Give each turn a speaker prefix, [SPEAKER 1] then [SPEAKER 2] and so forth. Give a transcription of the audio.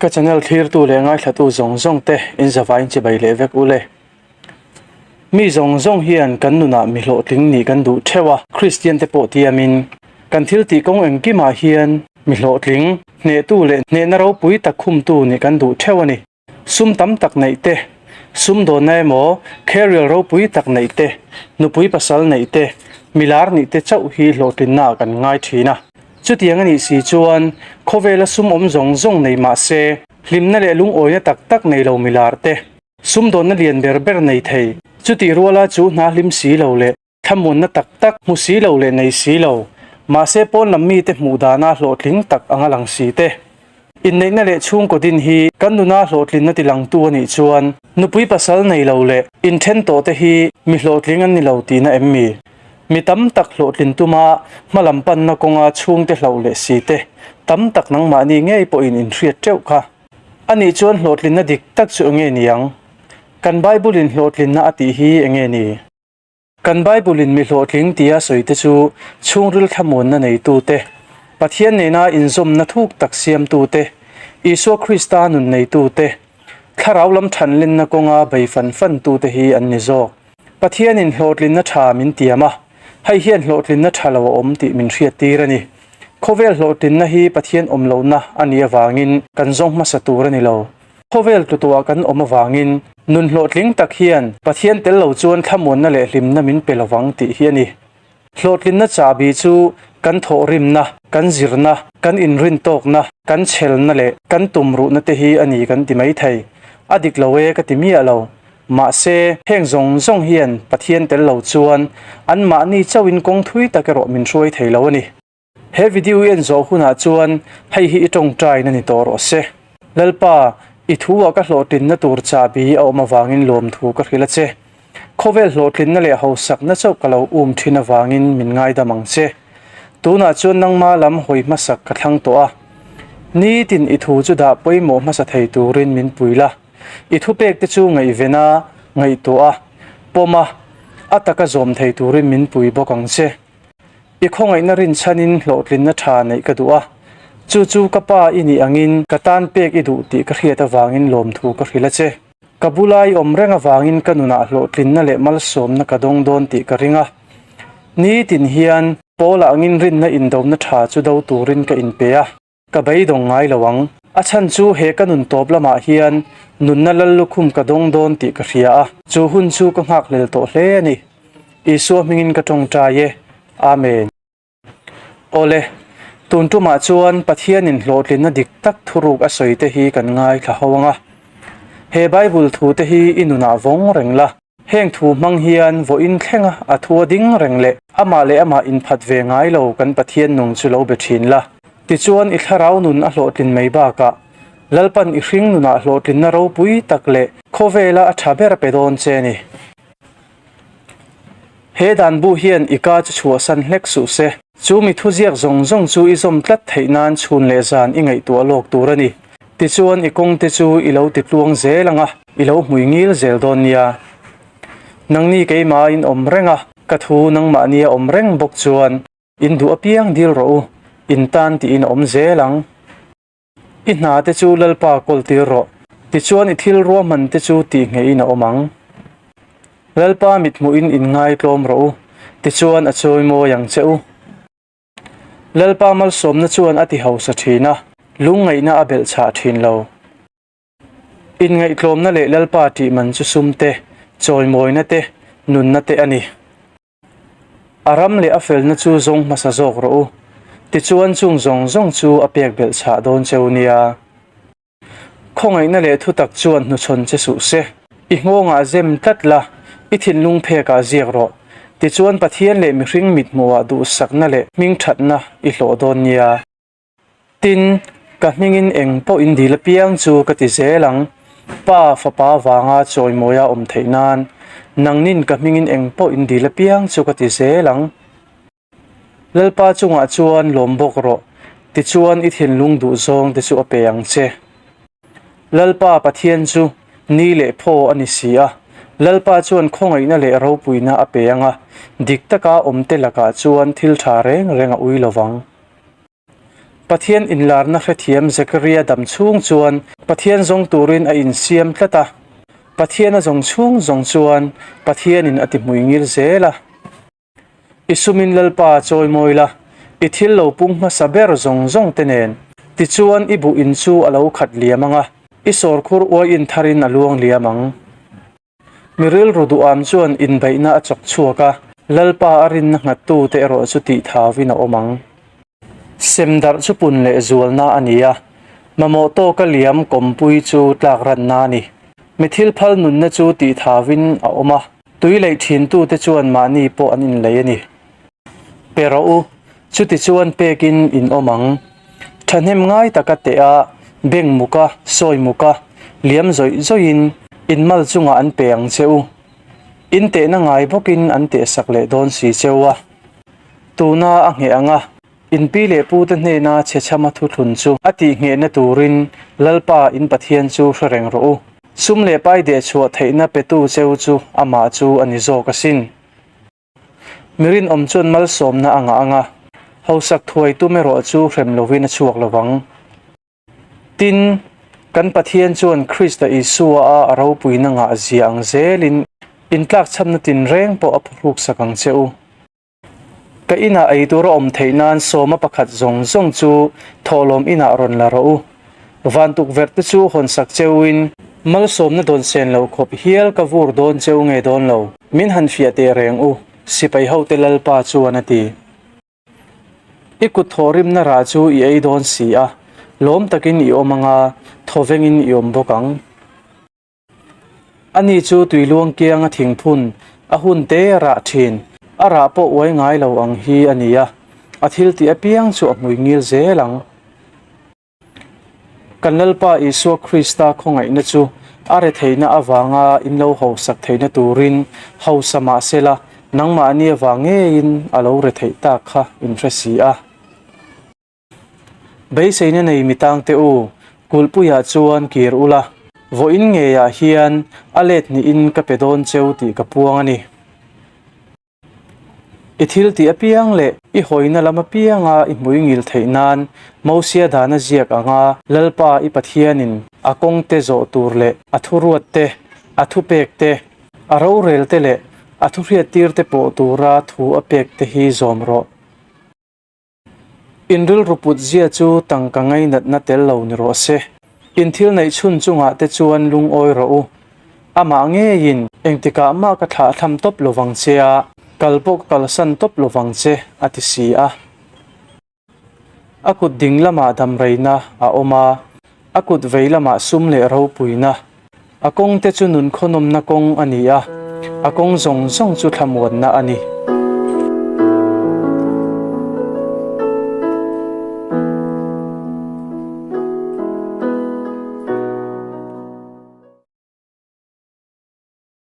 [SPEAKER 1] Ka channel thlirtu leh ngaithlatu zawng zawng te in zavaiin chibai leh vek ule. Mi zawng zawng hian kan nunah mi hlawhtling nih kan duh theuh a, Kristian te pawh tiamin kan thil tih kawng engkimah hian mi hlawhtling, hnehtu leh hnehna ropui tak khumtu nih kan duh theuh a ni. Sum tam tak neih te, sumdawnna emaw career ropui tak neih te, nupui pasal neih te, milar nih te chauh hi hlawhtlinna ah kan ngai thin a. Chutiang a nih si chuan khawvela sum awm zawng zawng nei mah se, hlimna leh lungawina tak tak nei lo milar te, sumdawnna lian ber ber nei thei, chutih ruala chu hna hlim si lo leh thlamuanna tak tak hmu si lo leh nei si lo, mahse pawn lam mite hmuh dana hlawhtling tak anga lang si te. Inneihna leh chhungkaw din hi kan nuna hlawhtlinna tilangtu a nih chuan nupui pasal nei lo leh inthen tawh te hi mi hlawhtling an ni lo tihna em mi? Mi tam tak hlawhtlin tuma hmalam panna kawnga chhungte hlauh leh si te tam tak nangmahni ngei pawhin inhriat teuh kha. A nih chuan hlawhtlinna dik tak chu enge niang? Kan Bible-in hlawhtlinna a tih hi enge ni? Kan Bible-in mi hlawhtling tia sawi te chu chhungril thlamuanna neitu te, Pathian nena inzawmna thuk tak siamtu te, Isua Krista nun neitu te, thlarau lam thanlenna kawnga bei fan fantu te hi an ni zawk. Pathianin hlawhtlinna tha min tiam a, hei hian hlawhtlinna tha lo a awm tih min hriattir a ni. Khawvel hlawhtlinna hi Pathian awm lohna a nih avangin kan zawng hmasa tur a ni lo. Khawvel tutuah kan awm avangin nun hlawhtling tak hian Pathian tel lo chuan thlamuanna leh hlimna min pe lovang tih hi a ni. Hlawhtlinna chahbi chu kan thawhrimna, kan zirna, kan inrintawkna, kan chhelna leh kan tumruhna te hi a ni kan ti mai thei. A dik lo e ka ti miah lo. Mahse, heng zawng zawng hian Pathian tel lo chuan anmahni chauhin kawng thui tak erawh min hruai thei lo a ni. He video i en zawh hunah chuan hei hi i tawngtain a ni tawh rawh se. Lalpa, i thu-ah ka hlawhtlinna tur chahbi a awm avangin lawmthu ka hrilh a che. Khawvel hlawhtlinna leh hausakna chauh ka lo um thin avangin min ngaidam ang che. Tunah chuan nangma lam hawi hmasak ka thlang tawh a. Nitin i thu chu dah pawimawh hmasa thei turin min pui la. I thupek te chu ngaihven a, ngaihtuah a, pawm a, a taka zawm thei turin min pui bawk ang che. I khawngaihna rinchhanin hlawhtlinna tha neih ka duh a, chu chu ka pa i nih angin ka tan pek i duh tih ka hriat avangin lawmthu ka hrilh a che. Ka bula i awm reng avangin ka nunah hlawhtlinna leh malsawmna ka dawng dawn tih ka ring a. Nitin hian Paula angin rinna indona tha chu do turin ka inpe a. Ka beidawng ngai lo ang. A chhan chu he ka nun tawp lamah hian nunna lal lukhum ka dawng dawn tih ka hria a, chu hun chu ka nghakhlel tawh hle a ni. Isua hmingin ka tawngtai e. Amen. Awle, tun tumah chuan Pathianin hlawhtlinna dik tak thuruk a sawi te hi kan ngaithla ho ang a. He Bible thu te hi i nunah vawng reng la. Heng thu hmang hian vawiin thlenga a thu a ding reng leh amah leh amah inphat ve ngai lo kan Pathian nung chu lo be thin la. Tichuan i thlarau nun a hlawhtlin mai bakah Lalpan i hring nunah hlawhtlinna ropui tak leh khawvela a tha ber pe dawn che a ni. He dan bu hian i ka chu chhuahsan hlek suh se. Chu mi thuziak zawng zawng chu i zawm tlat theih nan chhun leh zan i ngaihtuah lawk tur a ni. Tichuan i kawngte chu i lo ti tluang zel ang a, i lo hmui ngil zel dawn nia. Nangni keimah in awm reng a, ka thu nangmahnia awm reng bawk chuan in duh apiang dil rawh u, in tan tiin a awm zel ang. I hna te chu Lalpa kawl tir rawh, tichuan i thil ruahman te chu tihngeihin a awm ang. Lalpa mithmuhin in ngaitlawm rawh u, tichuan a chawimawi ang che u. Lalpa malsawmna chuan a ti hausa thin a, lungngaihna a belh chhah thin lo. Inngaihtlawmna leh Lalpa tih man chu sum te, chawimawina te, nunna te a ni. A ram leh a felna chu zawng hmasa zawk rawh u, tichuan chung zawng zawng chu a pek belh chhah dawn cheu nia. Khawngaihna leh thutak chuan hnuchhawn che suh se. I nghawngah zem tlat la, i thinlung phekah ziak rawh. Tichuan Pathian leh mihring mithmuhah duhsakna leh hmingthatna i hlawh dawn nia. Tin, ka hmingin eng pawh in dil apiang chu ka ti zel ang, Pa, Fapa vanga chawimawia awm theih nan, nangnin ka hmingin eng pawh in dil apiang chu ka ti zel ang. Lalpa chungah chuan lawm bawk rawh, tichuan i thinlung duh zawng te chu a pe ang che. Lalpa Pathian chu ni leh phaw a ni si a, Lalpa chuan khawngaihna leh ropuina a pe ang a, dik taka awmte lakah chuan thil tha reng reng a ui lo vang. Pathian inlarna hrethiam Zekaria dam chhung chuan Pathian zawng turin a insiam tlat a. Pathian a zawng chhung zawng chuan Pathianin a ti hmuingil zel a. I sumin Lalpa a chawimawi la, i thil lo pung hmasa ber zawng zawng te nen. Tichuan i buh in chu a lo khat liam ang a, i sawrkhur uaiin tharin a luang liam ang. Mi rilru duham chuan inbeihna a chawk chhuak a, Lalpa a rinna nghattute erawh chu tih thauvin a awm ang. Sem darh chu pun leh zualna a ni a, mamawh tawka liam kawmpui chu tlak ranna a ni. Mi thil phal nunna chu tih thauvin a awm a, tui leih thintute chuan mahni pawh an inlei a ni. Pe rawh u, chuti chuan pekin in awm ang. Thahnem ngai taka teh a, beng muk a, sawi muk a, liam zawih zawihin in mal chungah an pe ang che u. In tehna ngai bawkin an tehsak leh dawn si che u a. Tuna a ngheh ang a, in pi leh pute hnena chhechhama thuthlun chu a tihnghehna turin Lalpa in Pathian chu hre reng rawh u. Sum leh pai dehchhuah theihna petu cheu chu amah chu a ni zawk asin. Mi rinawm chuan malsawmna a ngah ang a, hausak thuai tum erawh chu hrem lovin a chhuak lo vang. Tin, kan Pathian chuan Krista Isua a a ropuina ngah zia ang zelin intlakchhamna tinreng pawh a phuhruksak ang che u. Ka inah ei tur a awm theih nan sawma pakhat zawng zawng chu thawhlawm inah rawn la rawh u. Van tukverh te chu hawnsak cheuin malsawmna dawn sen lo khawp hial ka vur dawn cheu nge dawn lo, min han fiah teh reng u, sipai hote Lalpa chuan a ti. I kut thawhrimna rah chu i ei dawn si a, lawm takin i awm anga thawvengin i awm bawk ang. Ani chu tui luang kianga thingphun a hun te rah thin, a rah pawh uai ngai lo ang hi a ni a, a thil tih apiang chu a hmui ngil zel ang. Kan Lalpa Isua Krista khawngaihna chu a retheihna avanga in lo hausak theihna turin hausa mah sela, nangmahni avang ngeiin a lo retheih tak kha in hre si a. Beiseina nei mi tangte u, kulhpuiah chuan kir ula, vawiin ngeiah hian a let hnihin ka pe dawn cheu tih ka puang a ni. I thil tih apiang leh i hawina lam apianga i hmui ngil theih nan Mosia dana ziak anga Lalpa i Pathianin a kawngte zawh tur leh a thuruat te, a thupek te, a rorel te leh a thuhriattir te pawh tura thu a pek te hi zawm rawh. In rilru put zia chu tangka ngainatna tel lo ni rawh se. In thil neih chhun chungah te chuan lungawi rawh u. Amah ngeiin engtikah mah ka thlah tham tawp lo vang che a, kal pawh ka kalsan tawp lo vang che, a ti si a. A kut ding lamah damreina a awm a, a kut vei lamah sum leh ropuina. A kawngte chu nun khawnawmna kawng a ni a, a kawng zawng zawng chu thlamuanna a ni.